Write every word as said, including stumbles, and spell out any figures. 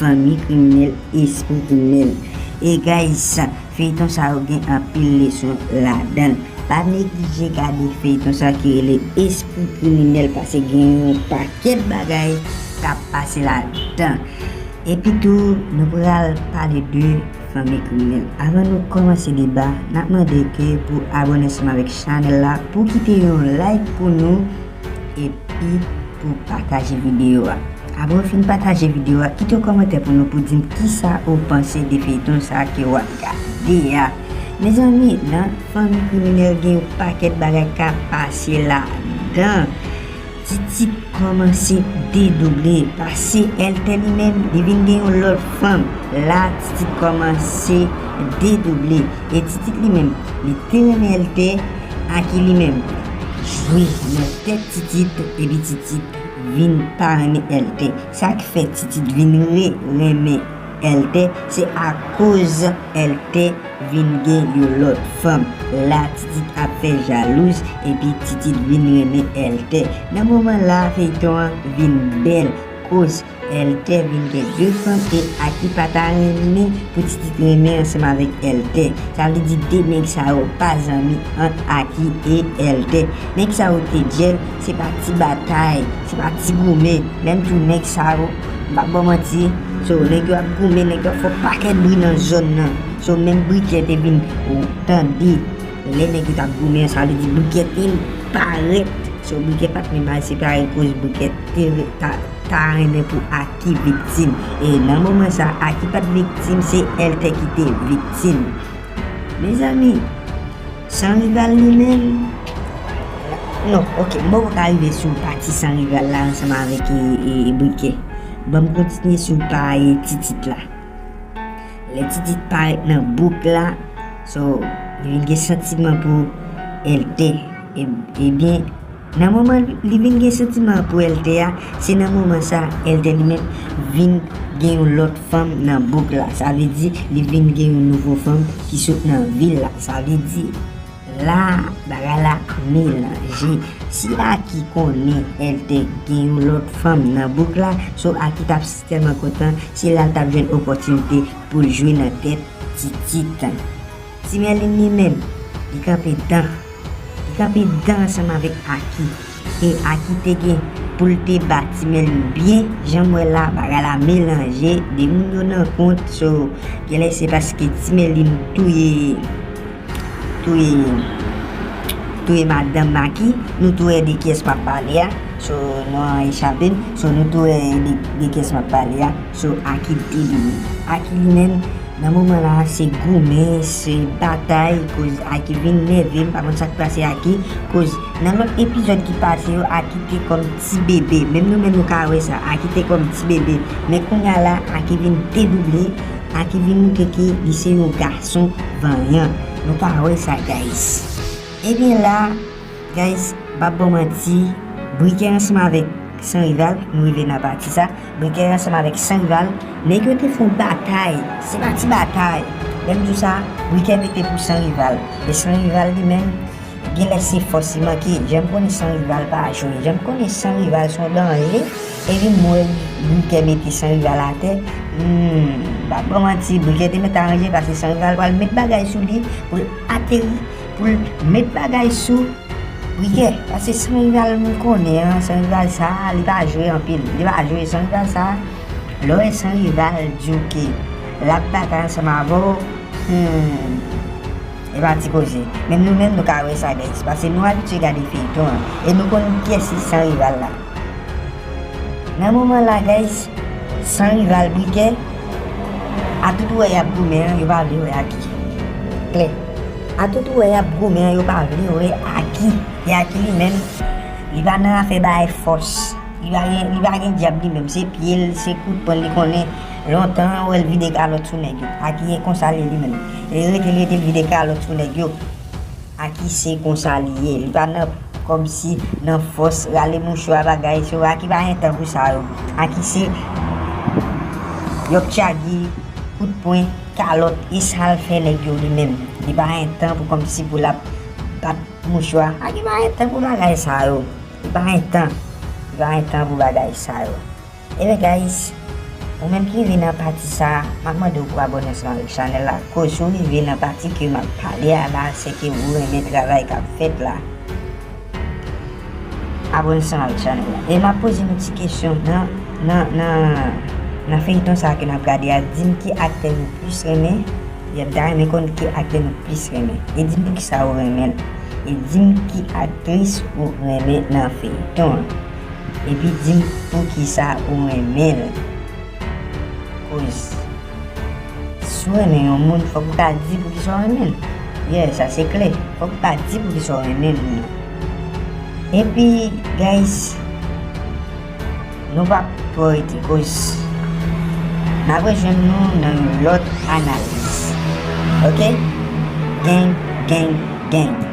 Fanmi kriminèl, espri kriminèl. E guys, feyton sa yo gen anpil leson ladan l. Pa neglije gade feyton sa ki rele Espri Kriminèl, paske gen yon pakèt bagay k ap pase ladan. Epi tou, nou pral pale de Fanmi Kriminèl. Avan nou kòmanse deba, n ap mande ke pou abòne ansanm avèk chanèl la, pou kite yon like pou nou, epi pou pataje videyo a. Apre w fin pataje videyo a, kite yon kòmantè pou nou pou di m kisa ou panse de feyton sa ke w ap gade a. Mezanmi, nan Fanmi Kriminèl gen yon pakèt bagay k ap pase ladan. Titit kòmanse dedouble, paske Èltè li menm, li vin gen yon lòt fanm. La, Titit kòmanse dedouble. E Titit li menm, li te renmen Èltè, Aki li menm jwe nan tèt Titit, epi Titit vin pa renmen Èltè. Sa k fè Titit vin re renmen Èltè, se akoz Èltè vin gen yon lòt fanm. La, Titit ap fè jalouz, epi Titit vin renmen Èltè. Nan moman la, feyton an vin bèl, koz Èltè vin gen de fanm, e Aki pa ta renmen pou Titit renmen ansanm avèk Èltè. Sa vle di de nèg sa yo pa zanmi ant Aki e Èltè. Nèg sa yo te djèl, se pa ti batay, se pa ti goumen. Menm tou nèg sa yo, m p ap ba w manti, so nèg yo ap goumen, nèg yo ap fè pakèt bri nan zòn nan. So menm Brikè te vin tande lè nèg yo t ap goumen an, sa vle di Brikè te parèt. So Brikè pa t menm al separe koz Brikè te ta, ta renmen pou Aki viktim. E nan moman sa, Aki pa t viktim, se Èltè ki te viktim. Mezanmi, Sanrival li menm, non, ok, m poko ka rive sou pati Sanrival la ansanm avèk e, e, e Brikè. Ban m kontinye sou pa e Titit la. Lè Titit parèt nan bouk la, so, li vin gen santiman pou Èltè. E, ebyen, nan moman li vin gen santiman pou Èltè a, se nan moman sa Èltè li menm vin gen yon lòt fanm nan bouk la. Sa vle di li vin gen yon nouvo fanm ki sot nan vil la. Sa vle di la, bagay la melanje. Si Aki konnen Èltè gen yon lòt fanm nan bouk la, so Aki t ap tèlman kontan, se la l t ap jwenn opòtinite pou l jwe nan tèt Titit. Ti Mèlin li menm, li kanpe dan. Li kanpe dan ansanm avèk Aki. E Aki te gen pou l te ba Ti Mèlin byen, jan m wè la, bagay la melanje, de moun yo nan kont, so, genlè se paske Ti Mèlin touye, touye, touye madanm Aki, nou tou wè de kiyès m ap pale a, so, non an echape m, so, nou tou wè de, de kiyès m ap pale a, so, Aki te vini. Aki li menm, nan moman la, se goumen, se batay, koz Aki vin nève, m pa konn sa k pase Aki, koz nan lòt epizòd ki pase yo, Aki te kòm ti bebe, menm nou menm nou ka wè sa, Aki te kòm ti bebe, men kounye a la, Aki vin dedouble, Aki vin montre ke li se yon gason vanyan, nou ka wè sa, guys. Ebyen la, guys, m p ap ba w manti, Brikè ansanm avèk Sanrival, nou rive nan pati sa, Brikè ansanm avèk Sanrival, nèg yo te fè yon batay, se pa ti batay. Lè m di w sa, Brikè mete pou Sanrival. E Sanrival li menm, genlè se fòs li manke. Jan m konnen Sanrival pa jwe. Jan m konnen Sanrival se yon danje. Epi m wè Brikè mete Sanrival atè. Hmm, m p ap ba w manti, Brikè te mèt aranje paske Sanrival pral met bagay sou li pou l ateri, pou l met bagay sou Brikè, paske Sanrival m konnen an, Sanrival sa, li pa jwe anpil. Li pa jwe Sanrival sa. Lè w wè Sanrival di w ke l ap batay ansanm avè w, hmm, e pa ti koze. Menm nou menm nou ka wè sa, guys, paske nou abitye gade feyton an. E nou konn kiyès se Sanrival la. Nan moman la, guys, Sanrival Brikè, atout ou wè y ap goumen an, yo pa vle wè Aki. Klè. Atout ou wè y ap goumen an, yo pa vle wè Aki. E Aki li menm, li pa nan afè bay fòs. Li pa gen, li pa gen dyab li menm. Se pye l, se kout pwen li konnen. Lontan, ou wè l vide kalòt sou nèg yo. Aki e konsa li ye li menm. E rete l, rete l vide kalòt sou nèg yo. Aki se konsa li ye. Li pa nan kòmsi nan fòs, rale mouchwa bagay. So, Aki pa gen tan pou sa yo. Aki se yòk tchagi, kout pwen, kalòt, e sa l fè nèg yo li menm. Li pa gen tan pou kòmsi pou l ap bat mouchwa. Aki pa gen tan pou bagay sa yo. Li pa gen tan. Li pa gen tan pou bagay sa yo. Ebyen, guys, Ou menm ki rive nan pati sa, m ap mande w pou abòne ansanm avèk chanèl la, koz si w rive nan pati ke m ap pale a la, se ke ou renmen travay k ap fèt la. Abòne ansanm avèk chanèl la. E m ap poze nou ti kesyon nan, nan, nan, nan feyton sa ke n ap gade a, di m ki aktè nou plis renmen. Yè m ta renmen konn ki aktè nou plis renmen. E di m poukisa ou renmen l. E di m ki aktris ou renmen nan feyton an. Epi di m poukisa ou renmen l. Koz si w renmen yon moun, fòk ou ka di poukisa w renmen l. Yeah, sa se kle. Fòk ou ka di poukisa w renmen moun nan. Epi, guys, nou p ap twò rete koz n ap rejwenn nou nan yon lòt analiz. Ok? Gang, gang, gang.